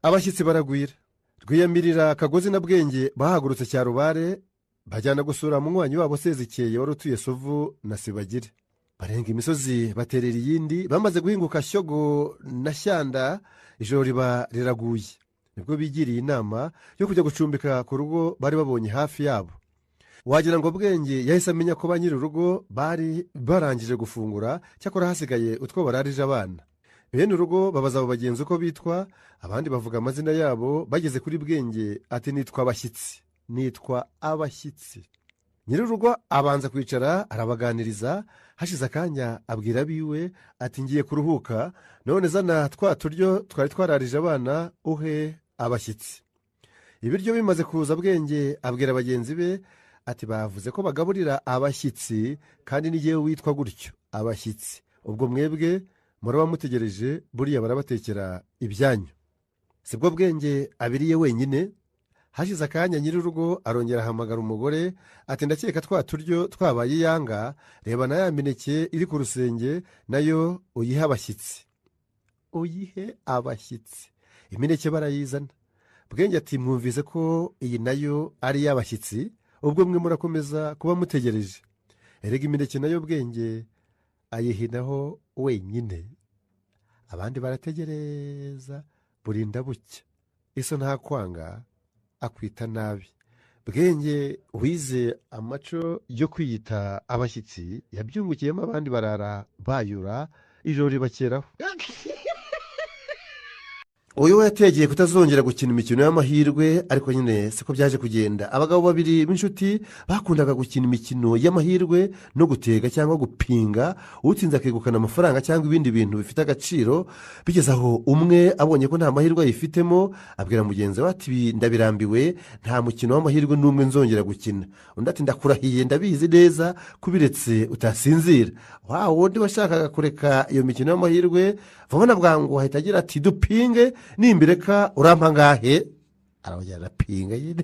Abashyitsi baragwira. Rwiyamirira, Kagozi na Bwenge bahagurutse Cyarubare, bajyana gusura munywanyi wabo Sezikeye wari utuye Sovu na Sibagire. Barenga imisozi baterera iyindi. Bamaze guhinguka Shyogo na Shyanda, ijoro riba riraguye. Nibwo bigiriye inama yo kujya gucumbika ku rugo bari babonye hafi yabo. Wagira ngo Bwenge yahise amenya ko ba nyir'urugo bari barangije gufungura, cyakora hasigaye utwo bararije abana. Bene urugo babaza abo bagenzi uko bitwa, abandi bavuga amazina yabo. Bageze kuri Bwenge ati: "Nitwa Abashyitsi, nitwa Abashyitsi." Nyir'urugo abanza kwicara arabaganiriza. Hashize akanya abwira abiwe ati: "Ngiye kuruhuka, none zana twa turyo twari twararije abana uhe abashyitsi." Ibiryo bimaze kuza, Bwenge abwira bagenzi be ati: "Bavuze ko bagaburira abashyitsi, kandi n'igihe witwa gutyo Abashyitsi, ubwo mwebwe muraba mutegereje, buriya barabatekera ibyanyu." Sibwo Bwenge abiriye wenyine. Hashize akanya nyir'urugo arongera ahamagara umugore ati: "Ndakeka twa turyo twabaye iyanga, reba na ya mineke iri ku rusenge nayo uyihe abashyitsi, uyihe abashyitsi." Imineke barayizana. Bwenge ati: "Mwumvise ko iyi nayo ari iy'abashyitsi, ubwo mwe murakomeza kuba mutegereje." Erega imineke nayo Bwenge ayihinaho wenyine, abandi barategereza burinda bucya. Iso nta kwanga akwita nabi. Bwenge wize amaco yo kwiyita Abashyitsi yabyungukiyemo, abandi barara bayura, ijoro ribakeraho. Uyu we yategeye kutazongera gukina imikino y'amahirwe, ariko nyine siko byaje kugenda. Abagabo babiri b'inshuti bakundaga gukina imikino y'amahirwe no gutega cyangwa gupinga, utsinze akegukana amafaranga cyangwa ibindi bintu bifite agaciro. Bigeze aho umwe abonye ko nta mahirwe ayifitemo, abwira mugenzi we ati: "Ibi ndabirambiwe, nta mukino w'amahirwe n'umwe nzongera gukina." Undi ati: "Ndakurahiye, ndabizi neza kubiretse utasinzira." Wa wundi washakaga kureka iyo mikino y'amahirwe vuba na bwangu ahita agira ati: "Dupinge, nimbireka urampa angahe?" Arabajyana arapinga nyine.